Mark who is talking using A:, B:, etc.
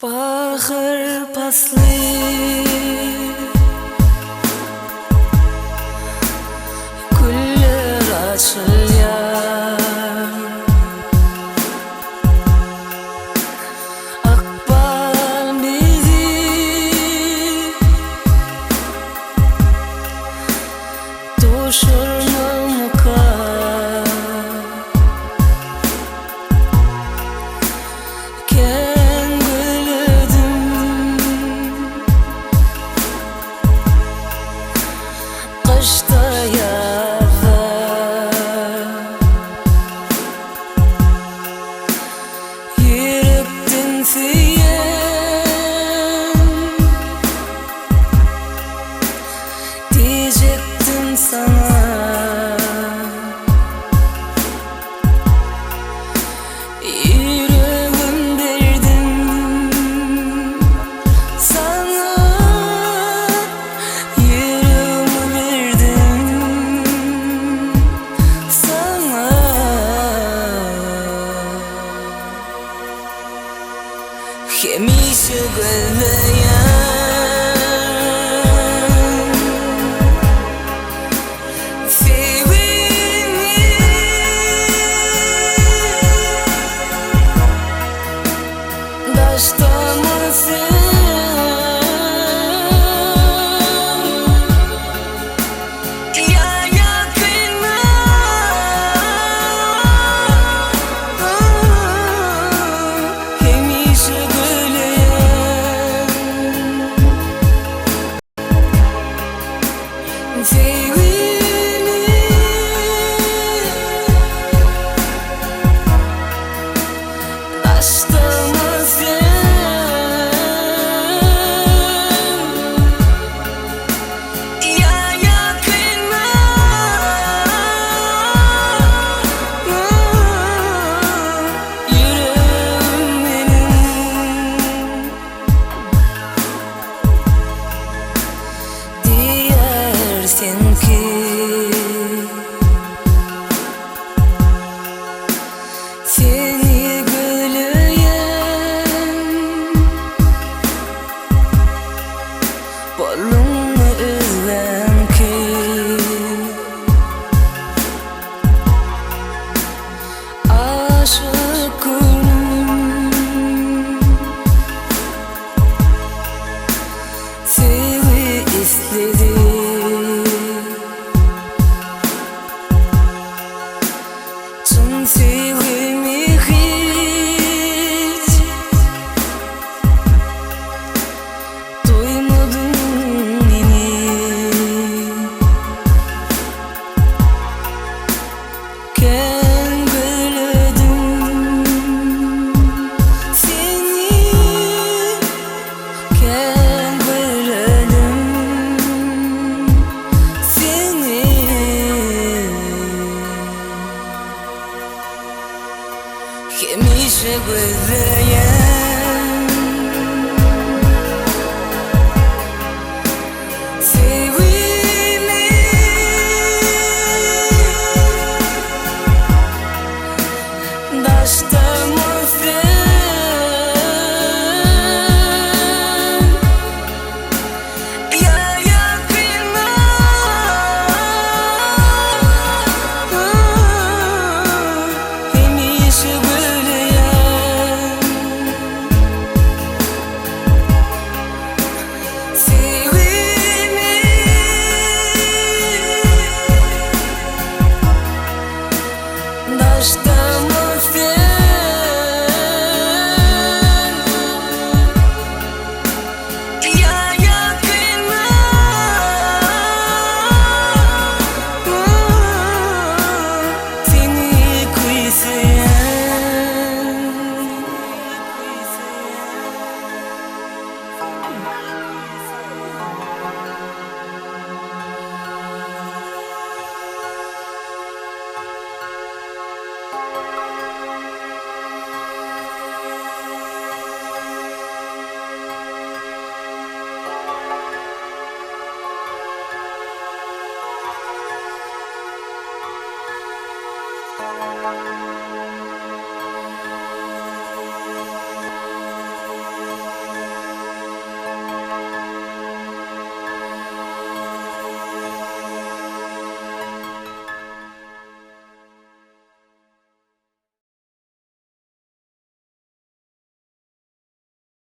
A: Bahar pasly Güller açylýar Ykbal bizi Duşurmamyka? Kän gülledim Gyşda ýazda Ýürekden söýen Diýjekdim saňa. Ýüregim berdim saňa, Ýüregimi berdim saňa. Hemişe gözleýän. Söýgini Daşdamy sen Ýa ýakynda Hemişe gülýän. Söýgini Daşdamy sen Ýa ýakynda Ýüregim meniň. Diýer sen ki. Seni gülýän. Bolduňmy özgäňki. Aşyk günüm. Söýgi isledi. Çyn söýgimi hiç Duýmadyň meni. Kän gözledim seni, Kän gözledim seni. Hemişe gözleýän.